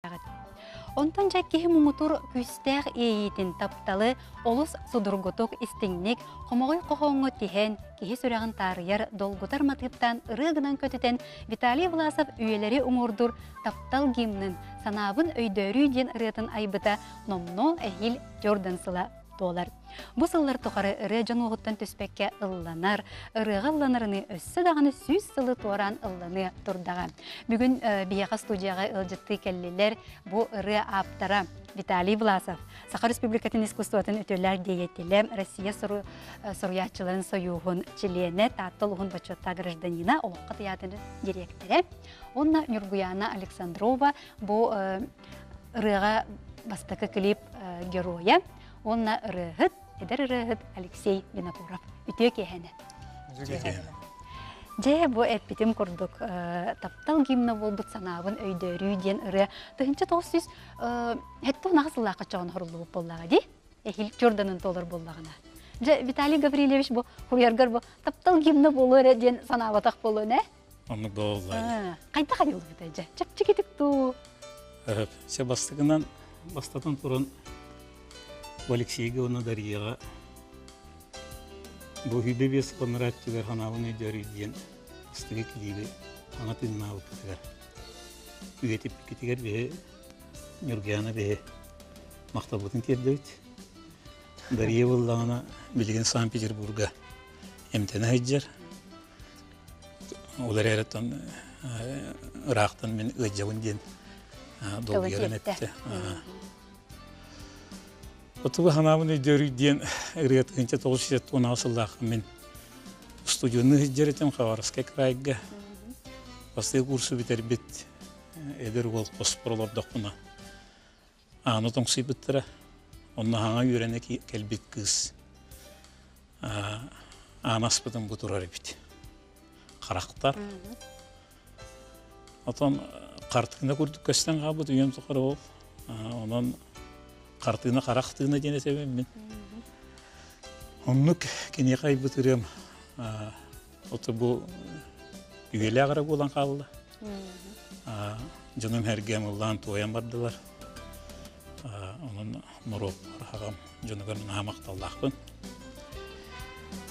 Көрсүөҕүт. Онтон дьэ киһи муҥутуур күүстээх иэйиитин тапталы олус судургутук, истиҥник, хомоҕой хоһооҥҥо тиһэн, киһи сүрэҕин таарыйар, долгутар матыыптаан ырыа гынан көтүтэн Виталий Власов үйэлэри уҥуордуур таптал гимнын «Санаабын өйдөөрүү» диэн ырыатын айбыта номнуо эһиил Jordan сыла туолар. Бу сыллар тухары ырыа дьон уоһуттан түспэккэ ылланар, ырыаҕа ылланарыныы өссө даҕаны 100 сылы туораан ылланыа турдаҕа. Бүгүн биһиэхэ студияҕа ыалдьыттыы кэллилэр бу ырыа ааптара Виталий Власов, Саха Республикатын искусствотын үтүөлээх деятелэ, Россия суруйааччыларын сойууһун чилиэнэ, Таатта улууһун бочуоттаах гражданина, Олоҥхо тыйаатырын дириэктэрэ уонна Ньургуяна Александрова бу ырыаҕа бастакы клип геройа уонна ырыаһыт, эдэр ырыаһыт Алексей Винокуров. Үтүө киэһэни. Дьэ, бу эппитим курдук, таптал гимна буолбут санаабын өйдөөрүү диэн ырыа 1978 сыллаахха чоҕон хоруллубут буоллаҕа дии. Эһиил Jordanын толор буоллаҕына. Дьэ, Виталий Гаврильевич бу хуруйаргар бу таптал гимна буолуо эрэ диэн санаабатах буолуон ээ? Оннук буолла. Хайдах айыллыбытай дьэ? Чэпчэкитик дуу? Сэ бастакынан бастатан туран бу Алексейга уонна Дарьяҕа бу үһүйбэ биэс хонноraаччыгар ханаабын өйдөөрүй диэн бастакы килииби аҥа тыыннаабыккытыгар үйэтиппиккитигэр биһи Ньургуяна биһи махталбытын тиэрдэбит. Дарья буоллаҕына билигин Санкт-Петербурга эмтэнэ сылдьар. Ол эрээри ыраахтан мин ыалдьабын диэн долгуйарын эттэ. Отуга ханаабын өйдөөрүй диэн ырыа 1976 сыллаахха мин студионы сылдьар этим Хабаровскай крайга. Бастакы курсу бүтэрбит эдэр уол хоспор олордохпуна ааны тоҥсуйбуттара. Онно хаҥа үөрэнэ кэлбит кыыс аан аспытын бу турар эбит. Харахтар. Отон хартыына курдук көстөн хаалбыт үйэм тухары ол. Онон хартыына харах тыына диэн этэбин мин. Оннук киниэхэ айбыт ырыам Ото бу үйэлээх эрэ буолан хаалла. Дьонум эргиэм ыллаан туойан бардылар. Онон норуоппар аҕам дьонугар наһаа махталлаахпын.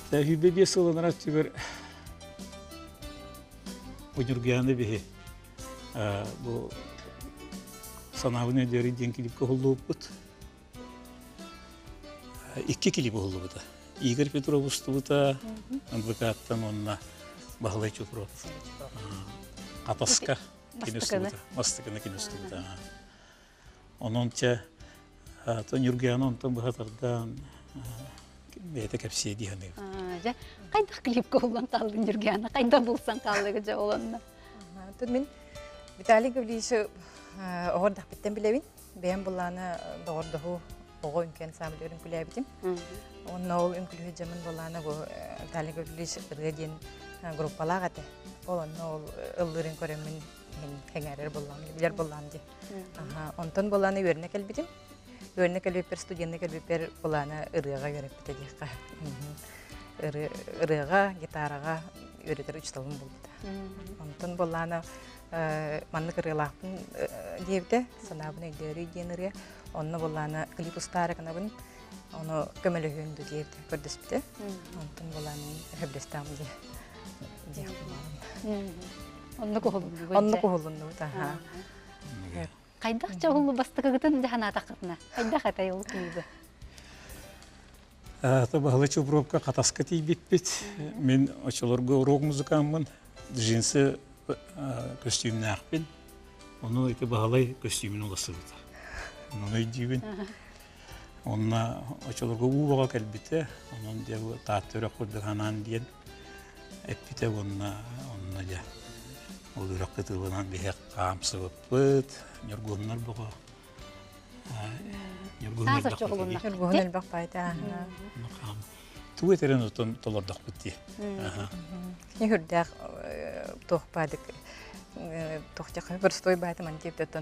Сүүрбэ биэс сылынара өттүгэр бу Ньургуйааны биһи бу санаабын өйдөөрүй диэн клипкэ уһуллубуппут. Икки клип уһуллубута. Игорь Петров устубута, НВК-ттан уонна Баһылай Чупров. Хатаска кини устубута. Бастакыны кини устубута. Онон чэ Ньургуяна онтон быһа тардан бэйэтэ кэпсиэ дии саныыбын. Дьэ, хайдах клипка уһуллан хааллыҥ Ньургуяна? Хайдах булсан хааллыгы дьэ ол онно? Тут мин Виталий Гаврильевич оҕо эрдэхпиттэн билэбин. Бэйэм былаана доҕордоһуу оҕо үҥкэн саамай үҥкүлээбитим. Уонна ол үҥкүлүһү дьамын былаана бу Виталий Гаврильевич ырыа диэн группалаах этэ. Ол онно ол ыллыырын көрөммүн хэҥээрэр буллаам, билэр буллаам дии. Онтон былаана үөрэнэ кэлбитим. Үөрэнэ кэлбиппэр, студенна кэлбиппэр былаана ырыаҕа үөрэппитэ диэххэ. Ырыаҕа, гитараҕа үөрэтэр учууталым буолбута. Онтон былаана маннык ырыалаахпын диэбитэ, санаабын өйдөөрүй диэн ырыа. Онно буоллаана клип устаары гынабын, ону көмөлөһүөн ду диэбитэ, көрдөспүтэ. Онтон буолаан сөбүлэстэҕим дии диэх буоллаҕым. Оннук уһулуннубут. Оннук уһулуннубут, аха. Хайдах ча уһуллу бастакыгытын дьаһанаатаххытына? Хайдах этэй ол клибы? Баһылай Чубровка Хатаска тиийбиппит. Мин очолорго рок-музыкаммын, джинсы көстүүмнээхпин. Ону ити Баһылай көстүүмүн уларсыбыта. Ону өйдүүбүн. Онно очолорго уу баҕа кэлбитэ. Онон дьэ бу Таатта үрэх курдук анаан диэн эппитэ уонна онно дьэ ол үрэх кытылынан биһиэх хаамсыбыппыт. Ньургуһуннар бөҕө Ньургуһун элбэх баайта. Тугу этэрин отон толордохпут дии. Кини хүрдээх туох баадык туох простой баайта ман диэбит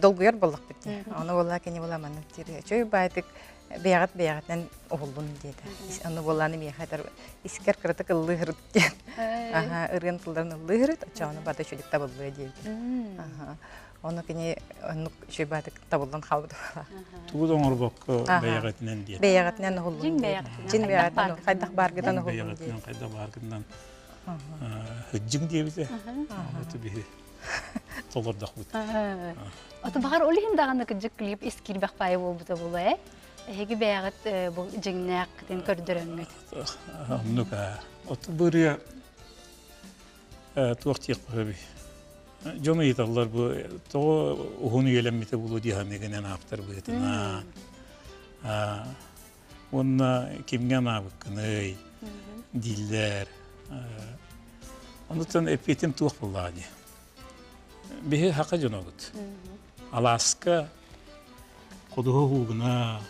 долгуйар буоллахпыт дии. Ону буолла кини була маннык диир. Чөй баайтык бэйэҕит бэйэҕитинэн уһуллун диэтэ. Ону буоллааны миэхэ этэр искер кыратык ыллыырыт диэн. Аха ырыан тылларын ыллыырыт, оччоҕуна барда үчүгдүк табыллыа диэбит. Аха. Ону кини оннук үчүгэй баатык табыллан хаалбыт буолла. Тугу да оҥорбокко бэйэҕитинэн диэн. Бэйэҕитинэн уһуллун Дьиҥ диэн. бэйэҕитинэн Дьиҥ хайдах бэйэҕитинэн бааргытынан. хайдах бааргытынан уһуллун диэн. Бэйэҕитинэн хайдах бааргытынан хыдьыҥ диэбитэ. Оту биһи толордохпут. Ото баҕар ол иһин даҕаны кырдьык клип ис киирбэх баайы буолбута буолуо ээ. Эһиги бэйэҕит бу дьиҥнээххитин көрдөрөҥҥүт. Оннук аа. Оту бырыа туох диэх көһөбүй. Дьон ыйыталлар бу тоҕо уһун үйэлэммитэ буолуо дии саныыгынан ааптар быһыытынан. Уонна кимҥэ анаабыккыный дииллэр. Онуттан эппиэтим туох буоллаҕа дии. Биһи хака дьонобут. Алааска ходуһа һуугуна,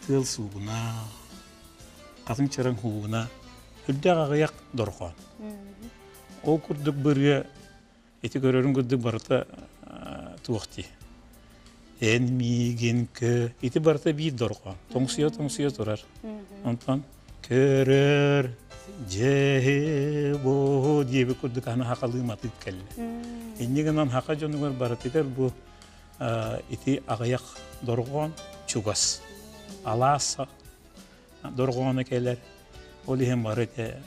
тыал суугуна, хатыҥ чараҥ һуугуна үрдээх аҕыйах дорҕоон. Ол курдук бырыа Ити көрөрүн курдук барыта туох дии. Эн миигин кө ити барыта биир дорҕоон. Тоҥсуйа-тоҥсуйа турар. Онтон көрөр дьэһи бо диэби курдук аны хахалыы матыып кэллэ. Инньэ гынан хака дьонугар барытыгар бу ити аҕыйах дорҕоон чугас. Алаас дорҕооно кэлэр. Ол иһин бары этэ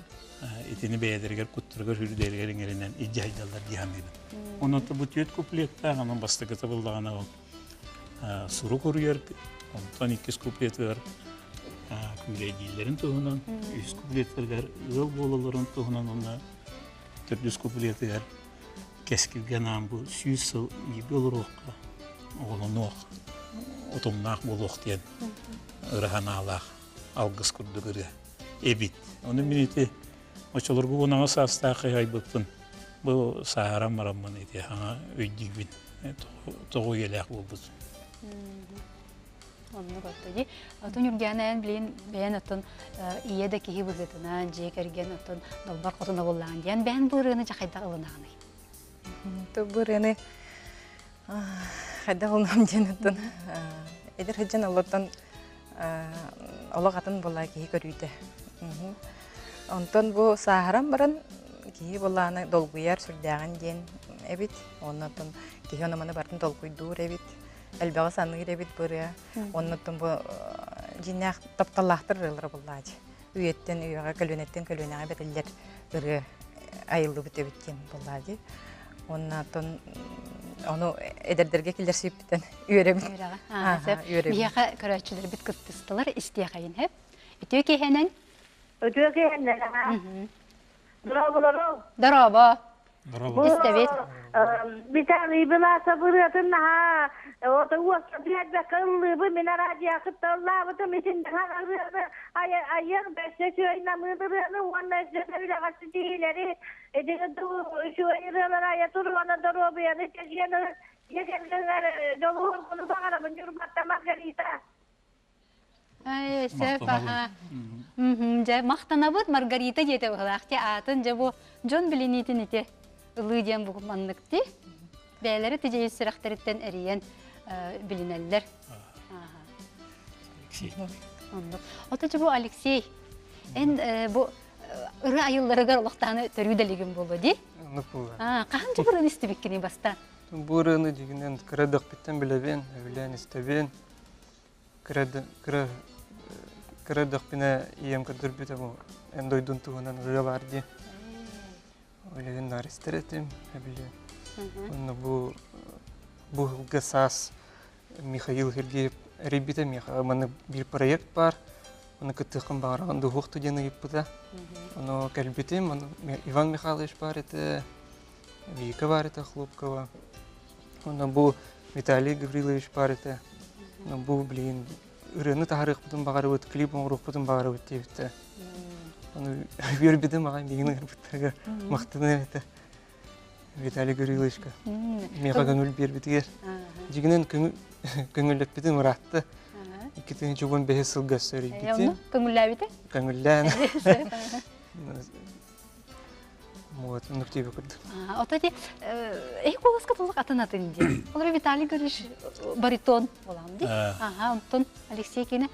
итини бэйэлэригэр куттарыгар үрдэлигэр иҥэринэн илдьэ сылдьаллар дии саныыбын. Онон бу түөрт куплеттаах, онон бастакыта буллаҕына ол сурук уруйар, онтон иккис куплетыгар күүлэйдииллэрин туһунан, үһүс куплетыгар ыал буолалларын туһунан уонна төрдүс куплетыгар кэскилгэ анаан бу 100 сыл бииргэ олоруохха, оҕолонуох, утумнаах буолуох диэн ыра санаалаах алгыс курдук ырыа эбит. Ону мин ити оччолорго уонаҕа саастаах айбыппын бу сааһыран бараммын ити хаҥа өйдүүбүн тоҕо үйэлээх буолбут. Оннук отто дии. Отун Юргиана эн билин бэйэн оттон ийэ да киһи быһыытынан дьиэ кэргэн оттон долбар хотуна буоллаҕын диэн бэйэн бу ырыаны дьэ хайдах ылынаҕыный? Бу ырыаны хайдах ылынам диэн оттон эдэр сылдьан олортон олох атын буолла киһи көрүүтэ. Онтон бу сааһыран баран киһи буоллаҕына долгуйар сүрдээҕин диэн эбит. Оннуттан киһи ону маны барытын толкуйдуур эбит. Элбэҕи саныыр эбит бу ырыа. Оннуттан бу дьиҥнээх тапталлаахтар ырыалара буоллаачы. Үйэттэн үйэҕэ, көлүөнэттэн көлүөнэҕэ бэриллэр ырыа айыллыбыт эбит диэн буоллаа дии. Уонна оттон ону эдэрдэргэ киллэрсииппиттэн үөрэбин. Үөрэҕэ. Аа, сөп. Биһиэхэ көрөөччүлэрбит кыттыстылар, истиэхэйин сөп. Үтүө киэһэнэн. Үтүө киэһэнэн. Дорооболору. Дорообо. Дорообо. Истэбит. Виталий Беласов ырыатын наһаа ото уоска биэрбэккэ ыллыыбын мин араадьыйа кытта ыллаабытым итин ырыаны айыах бэссе үчүгэй намыын ырыаны уонна өссө үлэҕэ ситиһиилэри ити үчүгэй ырыалары айа туруона доруобуйаны чэгиэн дьиэ кэргэҥҥэр дьолу-соргуну баҕарабын Ньурбаттан Маргарита Ай, сөп, аха. Дьэ, махтанабыт Маргарита диэтэ быһылаах ти аатын дьэ бу дьон билиниитин ити ылыы диэн бу маннык ти бэйэлэри тидьэйис сүрэхтэриттэн эрийэн билинэллэр. Алексей. Оннук. Ото дьэ бу Алексей, эн бу ыры айылларыгар олохтааны төрүү дэлигин буолуо дии? Оннук буолла. Хаһан дьэ бу истибиккини бастаан? Бу ырыаны дьигинэн кыра дөхпүттэн билэбин, өбүлээн истэбин. Кыра кыра кыра эрдэхпинэ ийэм көрдөрбүтэ бу эн дойдун туһунан ырыа баар дии. Билигин наар истэр этим, эбили. Онно бу бу сылга саас Михаил Сергеев эрийбитэ миэхэ маннык биир проект баар. Ону кыттыаххын баҕараҕын дуһуохту диэн ыйыппыта. Ону кэлбитим, ону Иван Михайлович баар этэ, Вика баар этэ Хлопкова. Онно бу Виталий Гаврилович баар этэ. Бу билигин ырыаны таһаарыахпытын баҕарабыт, клип оҥоруохпутун баҕарабыт диэбиттэ. Ону үөрбүтүм аҕай миигин ыҥырбыттарыгар махтаныам этэ. Виталий Гавриловичка миэхэ көҥүл биэрбитигэр. Дьигинэн көҥүллэппитим ыраатта. 2015 сылга сөрүйбүтүм. Көҥүллээбитэ? Көҥүллээн. Вот, оннук диэби курдук. Ото ти эһи куоласка толук атын атын диэн. Олор Виталий Григорьевич баритон буолан ди. Ага, онтон Алексей кини.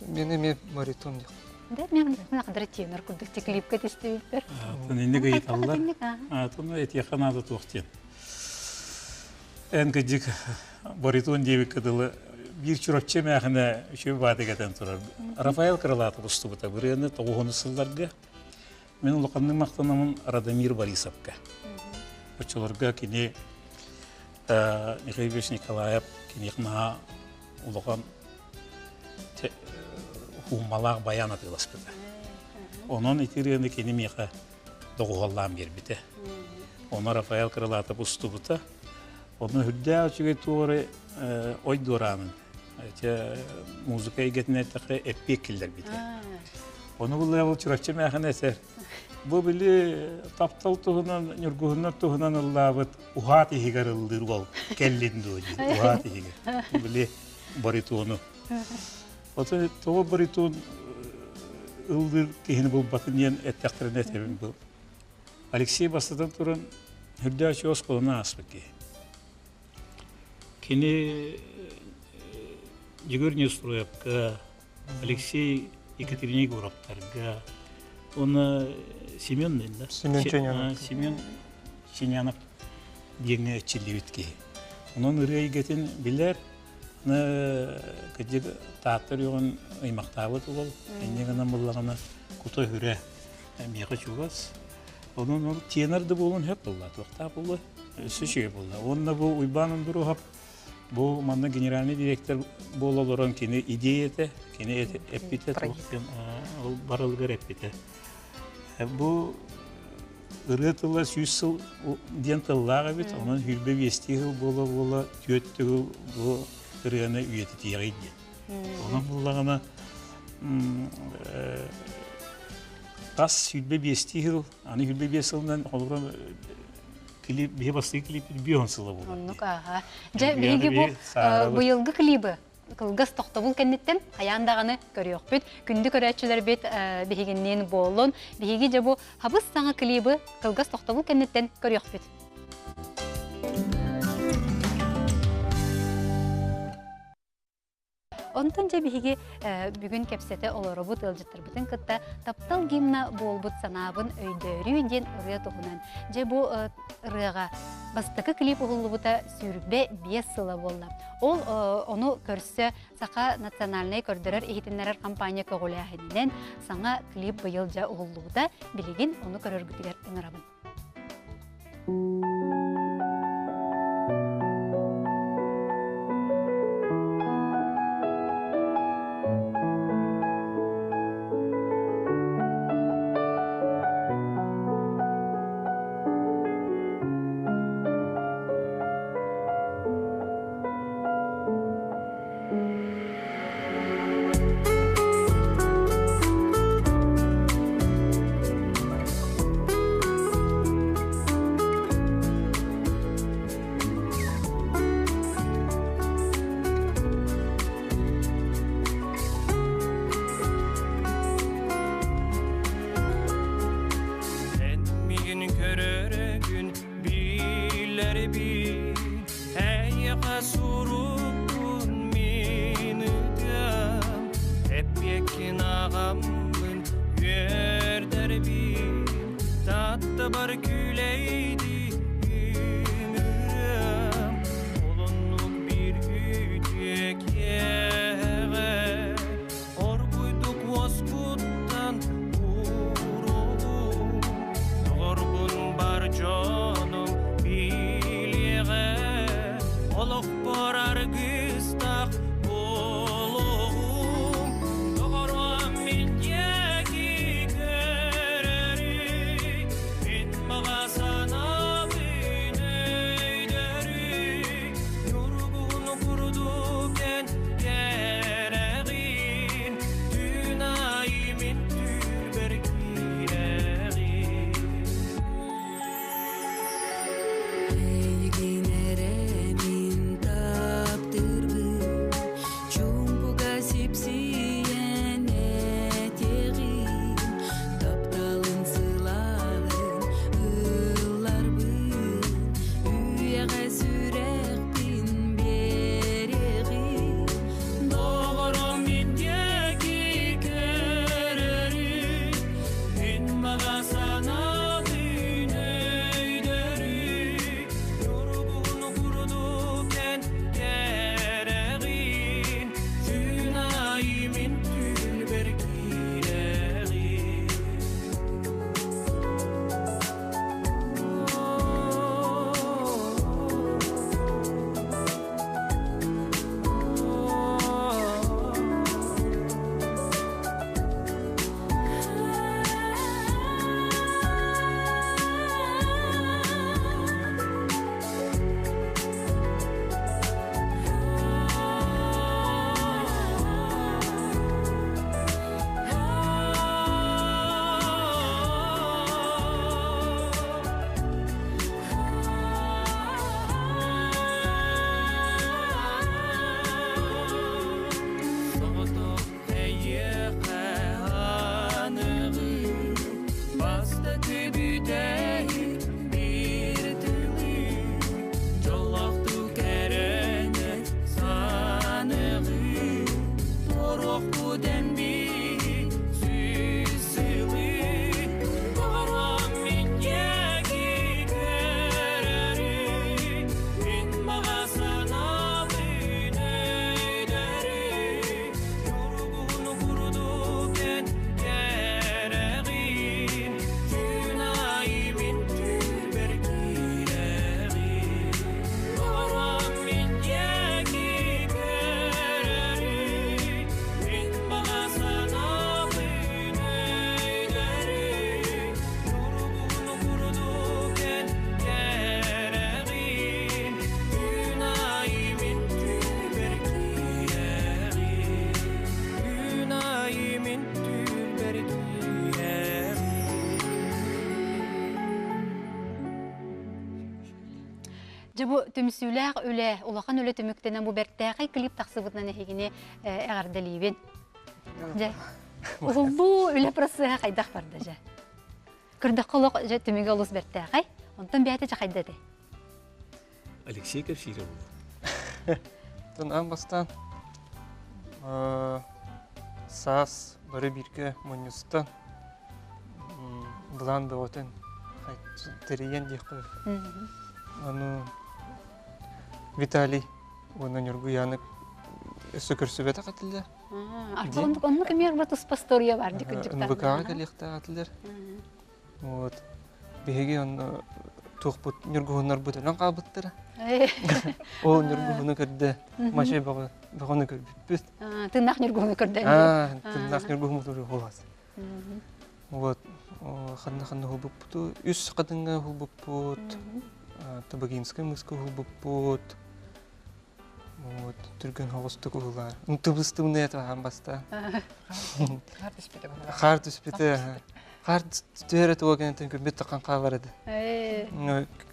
Мен эме баритон диэх. Да, мен мен кадыр тенор курдук ти клипка тестибиттер. Атын инник ыйыталлар. Атын этиэхэ наада туох диэн. Эн кыдьык баритон диэбиккэ дылы биир Чурапчы эмээхинэ үчүгэй баатык этэн турар. Рафаэл Крылатов устубута бырыаны тоҕуһуну сылларга. Мин улаханнык махтанамын Радомир Борисовка. Оччолорго кини Михаил Ильич Николаев киниэхэ наһаа улахан хууммалаах баян атыыласпыта. Онон ити ырыаны кини миэхэ доҕуһуоллаан биэрбитэ. Ону Рафаэл Крылатов устубута. Онно үрдээх үчүгэй туоры ой дуораанын музыка эйгэтин эттэххэ эппиэк киллэрбитэ. Ону булла Чурапчы мээхин этэр. Бу били таптал туһунан, ньургуһуннар туһунан ыллаабыт уһаат иһигэр ыллыыр уол кэллин дуо диир. Уһаат иһигэр. Били баритону. Ото тоҕо баритон ыллыыр киһини булбатын диэн эттэхтэринэ этэбин бу. Алексей бастатан туран үрдээччи оскуоланы ааспыт киһи. Кини Дьөгүөр Неустроевка, Алексей Екатерина Егоровтарга, уонна Семен да? Семен Ченянов. Семен Ченянов диэҥҥэ эрчиллибит киһи. Онон ырыа эйгэтин билэр, аны кырдьык Таатта үрэҕин ыймахтаабыт уол, инньэ гынан буллаҕына кута-сүрэ миэхэ чугас. Онон ол тенор да буолуон сөп буолла, туохтаах буолла, өссө үчүгэй буолла. Уонна бу Уйбаан Ондуруоһап бу манна генеральный директор буола олорон кини идеята, кини эппитэ, ол барылыгар эппитэ. Бу ырыа тыла 100 сыл диэн тыллаах эбит, онон хүрбэ биэстии сыл буола-буола түөрт төгүл бу ырыаны үйэтитиэҕий диэн. Онон буллаҕына тас 25 сыл, аны 25 сылынан холобура клип, биһи бастакы клиппит бион сыла буолар. Оннук ааха. Дьэ, биһиги бу быйылгы клибы кылгас тохтобул кэнниттэн хайаан даҕаны көрүөхпүт. Күндү көрөөччүлэрбит биһигинниин буоллун. Биһиги дьэ бу хабыс саҥа клибы кылгас тохтобул кэнниттэн көрүөхпүт. Онтон дьэ биһиги бүгүн кэпсэтэ олоробут ыалдьыттарбытын кытта таптал гимна буолбут санаабын өйдөөрүү диэн ырыа туһунан. Дьэ бу ырыаҕа бастакы клип уһуллубута 25 сыла буолла. Ол ону көрсө Саха национальнай көрдөрөр иһитиннэрэр компания көҕүлээһининэн саҥа клип быйыл дьэ уһуллубута. Билигин ону көрөргүтүгэр ыҥырабын. Эн мигин көрөргүн билэрбин Эйиэхэ сурукпун мин ытыам, эппиэккин аҕаммын үөрдэрбин, Тааттабар күлэйди үмүрүөм, Олоннук биир үтүө киэһэҕэ Оргуйдук уоскуттан уурулуу, Доҕорбун бар дьонум билиэҕэ, Олохпор аргыстаах буолуоҕум. Доҕоруом мин диэки көрөрүй, мин баҕа. Дьэ бу түмсүүлээх үлэ, улахан үлэ түмүктэнэн бу бэртээхэй клип тахсыбытынан эһигини эҕэрдэлиибин. Дьэ, уһуллуу үлэ процеһа хайдах барда дьэ? Көрдөххө олох дьэ түмүгэ олус бэртээхэй. Онтон бэйэтэ дьэ хайда этэй? Алексей Кафиров. Тон аан бастаан саас бары бииргэ мунньустан былаан бөҕөтүн тэрийэн диэххэ Аны Виталий уонна Ньургуяны өссө көрсүбэтэх этилэр. Оннук оннук эмиэ бар туспа история бар ди күнчүктаах. НБК-ҕа кэлиэхтээх этилэр. Вот. Биһиги онно туохпут ньургуһуннарбыт өлөн хаалбыттара. Ол ньургуһуну көрдө, мачай бөҕө бөҕөнү көрбүппүт. Тыыннаах ньургуһуну көрдө. Тыыннаах ньургуһуммут уруһулас. Вот ханна-ханна уһулбуппуту, үс хатыҥҥа уһулбуппут, Табагинскай мыска уһулбуппут, вот түргэн соҕустук уһулаар. Тыбыстыбын этахан баста. Хаар түспүтэ. Хаар түспүтэ. Хаар түһэрэ туга кэнниттэн күммүт таххан хаалар этэ.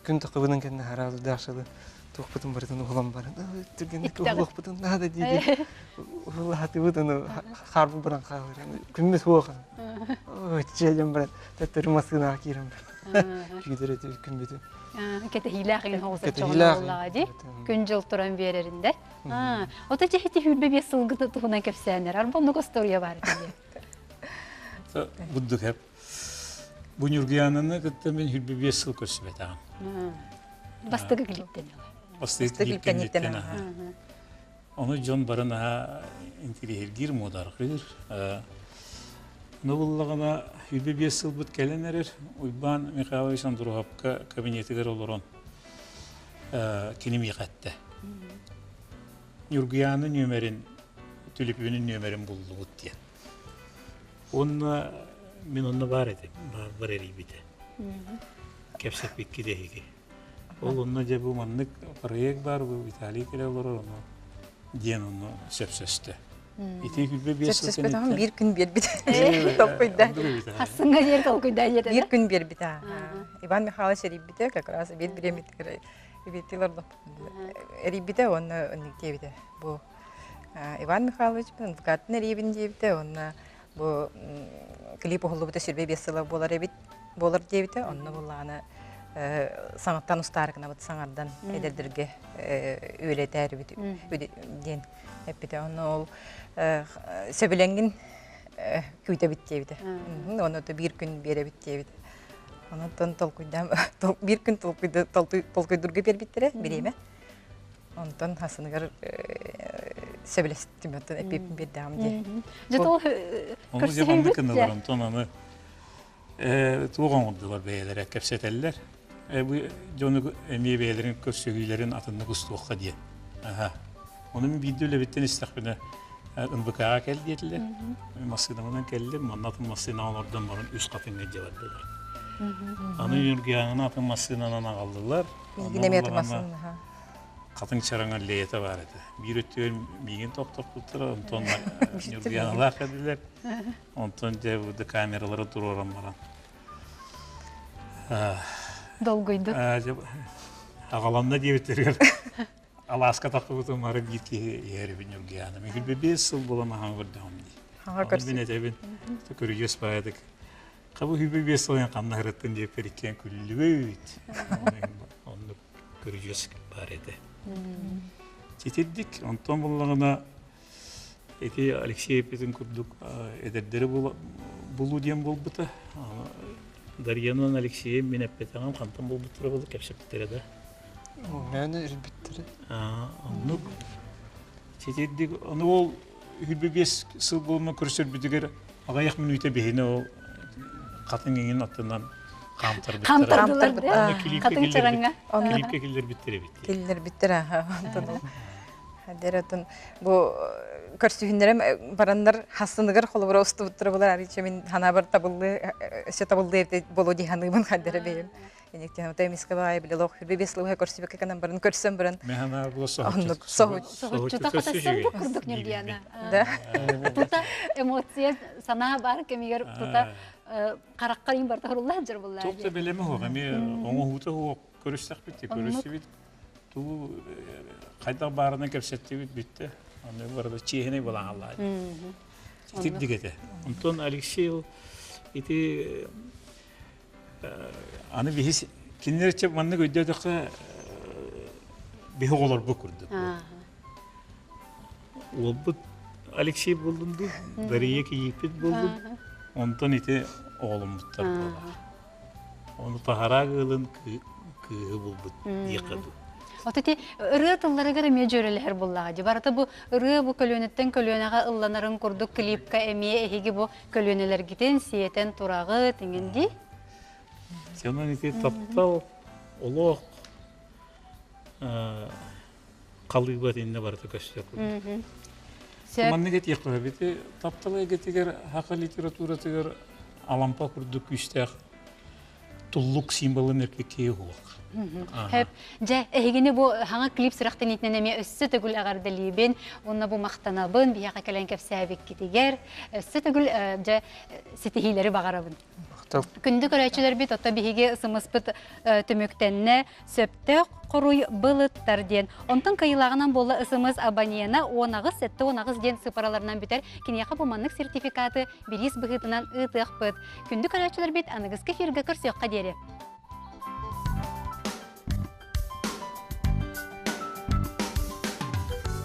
Күн тахыбынын кэннэ хараалы даашалы туохпутун барытын уһулан баран түргэнник уһулуохпутун наада дии уһулаатыбыт ону хаарбы баран хаалар күммүт суох чиэлэн баран төттөрү массыынаҕа киирэн күүтэр этибит күммүтүн кэтэһиилээх иҥин оҕус дии күн дьыл туран биэрэринде ото дьэһити хүрбэ биэс сылгыты туһунан кэпсээннэр арба оннук остуоруйа баар этэ Буддук хеп Бу Ньургуйаананы кытта мин хүрбэ биэс сыл көрсүбэтэҕим. Бастакы клиптен Бастакы клиптен Ону дьон бары наһаа интириэһиргиир, муодарҕыыр. Ну буллаҕына хүрбэ биэс сылбыт кэлэн эрэр Уйбаан Михайлович Андруһапка кабинетыгар олорон кини миэхэ эттэ. Ньургуйаана нүөмэрин, түлүпүөнүн нүөмэрин буллубут диэн. Уонна мин онно баар этим, баар эрийбитэ. Кэпсэппиккит эһиги. Ол онно дьэ бу маннык проект баар, бу Виталий кэлэ олорор, ону диэн онно сөпсөстө. Ити күлбэ биэс сыл Сөпсөспөтөҕүм биир күн биэрбит. Толкуйда. Хассыҥҥа диэн толкуйда диэтэ. Биир күн биэрбитэ. Иван Михайлович эрийбитэ, как раз биир бириэмитигэр эрийбитэ уонна оннук диэбитэ. Бу Иван Михайлович адвокатын эрийэбин диэбитэ уонна бу клип уһуллубута сүрбэ биэс сыла буолар эбит буолар диэбитэ онно буллаҕына саҥаттан устаары гынабыт саҥардан эдэрдэргэ үөлэтээрибит диэн эппитэ онно ол сөбүлэҥҥин күүтэбит диэбитэ онно биир күн биэрэбит диэбитэ онон толкуйдаан биир күн толкуйдурга биэрбиттэрэ бириэмэ Онтон хасыныгар сөбүлэстим, оттон эппиэппин биэрдэҕим дии. Дьэ ол Ону дьэ маннык гыннылар, онтон аны туох оҥордулар бэйэлэрэ кэпсэтэллэр. Бу дьону эмиэ бэйэлэрин көрсүһүүлэрин атыннык устуохха диэн. Аха. Ону мин биирдэ үлэбиттэн истэхпинэ НВК-ҕа кэл диэтилэр. Массыынабынан кэллим, манна атын массыынаҕа олордон баран үс хатыҥҥа илдьэ бардылар. Аны Ньургуйаананы атын массыынанан аҕаллылар. Миигин эмиэ атын массыына. Хатыҥ чараҥа аллеята баар этэ. Биир өттүгэр миигин тохтоппуттара, онтон Ньургуйаналаах этилэр. Онтон дьэ бу камералары туруоран баран. Долгуйдук. Аҕаланна диэбиттэригэр алааска тахсыбытым бары биир киһи иһэрибин Ньургуйаана. Мин бэс сыл буолан аһаҥа көрдөҕүм дии. Мин этэбин, көрүдьүөс баайдык. Хабы хүбү биэс сылын ханна ырыттын диэппэр иккиэн күллүбүт. Оннук көрүдьүөс баар этэ. Титирдик, онтон буллаҕына ити Алексей эппитин курдук эдэрдэри булуу диэн буолбута. Дарьянан Алексейым мин эппэтэҕим хантан булбуттара буолла кэпсэппиттэрэ да. Мээнэ ирбиттэрэ. Оннук. Титирдик, ону ол Үһүрбэ биэс сыл буолма көрсөрбүтүгэр аҕыйах мүнүүтэ биһини ол хатыҥ иҥин аттынан хаамтарбыттара. Хатыҥ чараҥҥа. Клипкэ киллэрбиттэр эбит. Киллэрбиттэр аха. Онтон бу көрсүһүннэрем бараннар хассыныгар холобура устубуттара булар арича мин ханаабар табыллы өссө табыллы боло дии ханыыбын хаддара бэйэм Иниктен отой миска баай биле лох хүрбе бес луһа көрсүбэккэ канан баран көрсөн баран. Механа була Оннук соһуччута хатассан бу курдук Ньургуяна. Да. Тута эмоция санаа бар кэмигэр тута харахха иин барта хоруллаан жыр буллаа. Туох да билеме хуох эми оҥоһуута хуох көрүстэхпит көрүстүбүт. Тугу хайдах баарынан кэпсэттибит бүттэ. Аны барыта чиэһинэй балаҕаллаа. Итирдик этэ. Онтон Алексей ити аны биһи кинилэр чэ маннык өйдөөтөххө биһи оҕолорбут курдук. Уолбут Алексей булдун дуу, Дария кийииппит булдун. Онтон ити оҕоломмуттар буолар. Ону таһараа ыалын кыыһы булбут диэххэ дуу. От ити ырыа тылларыгар эмиэ дьүөрэлэһэр буллаҕа дии. Барыта бу ырыа бу көлүөнэттэн көлүөнэҕэ ылланарын курдук клипка эмиэ эһиги бу көлүөнэлэргитин сиэтэн тураҕыт иҥин дии. Сенон ити таптал олох халыыба итиннэ барыта көстөр курдук. Маннык этиэххэ сөп. Таптал эйгэтигэр саха литературатыгар Алампа курдук күүстээх туллук символын эркеккиэ уһуох. Хөп. Дьэ, эһигини бу хаҥа клип сүрэхтэниитинэн эмиэ өссө төгүл эҕэрдэлиибин уонна бу махтанабын биһиэхэ кэлэн кэпсээбиккитигэр өссө төгүл дьэ ситиһиилэри баҕарабын. Күндү көрөөччүлэрбит, отто биһиги сымыспыт түмүктэннэ сөптөөх хоруй былыттар диэн. Онтон кыйылааҕынан буолла ысымыс абонена 18 78 диэн сыпараларынан бүтэр. Киниэхэ бу маннык сертификаты бириис быһыытынан ыытыахпыт. Күндү көрөөччүлэрбит, аныгыскы эфиргэ көрсүөххэ диэри.